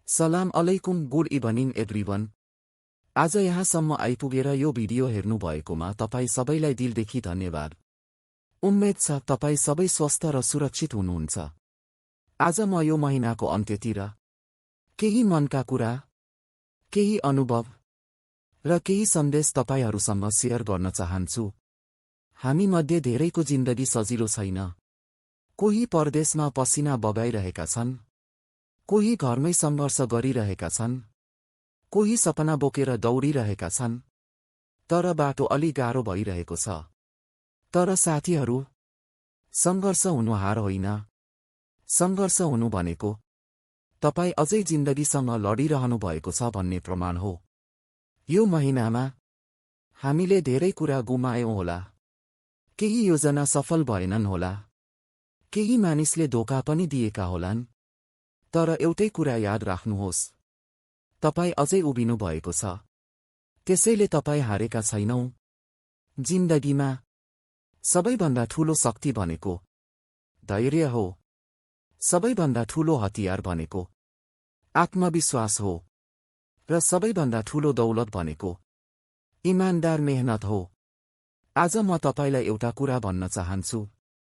सलाम अलैकुम good इभनिङ everyone. आज यहाँसम्म आइपुगेर यो भिडियो हेर्नुभएकोमा तपाईँ सबैलाई दिलदेखि धन्यवाद। उम्मेद छ तपाईँ सबै स्वस्थ र सुरक्षित हुनुहुन्छ। आज म यो महिनाको अन्त्यतिर केही मनका कुरा, केही अनुभव र केही सन्देश तपाईहरूसँग शेयर गर्न चाहन्छु। हामीमध्ये धेरैको जिन्दगी सजिलो छैन। कोही परदेशमा पसिना बगाइरहेका छन्, कोही घरमै सङ्घर्ष गरिरहेका छन्, कोही सपना बोकेर दौडिरहेका छन्, तर बाटो अलि गाह्रो भइरहेको छ। तर साथीहरू, सङ्घर्ष हुनु हार होइन। सङ्घर्ष हुनु भनेको तपाईँ अझै जिन्दगीसँग लडिरहनु भएको छ भन्ने प्रमाण हो। यो महिनामा हामीले धेरै कुरा गुमायौँ होला। केही योजना सफल भएनन् होला, केही मानिसले धोका पनि दिएका होलान्। तर एउटै कुरा याद राख्नुहोस्, तपाईँ अझै उभिनु भएको छ। त्यसैले तपाईँ हारेका छैनौं। जिन्दगीमा सबैभन्दा ठूलो शक्ति भनेको धैर्य हो। सबैभन्दा ठूलो हतियार भनेको आत्मविश्वास हो। र सबैभन्दा ठूलो दौलत भनेको इमानदार मेहनत हो। आज म तपाईलाई एउटा कुरा भन्न चाहन्छु।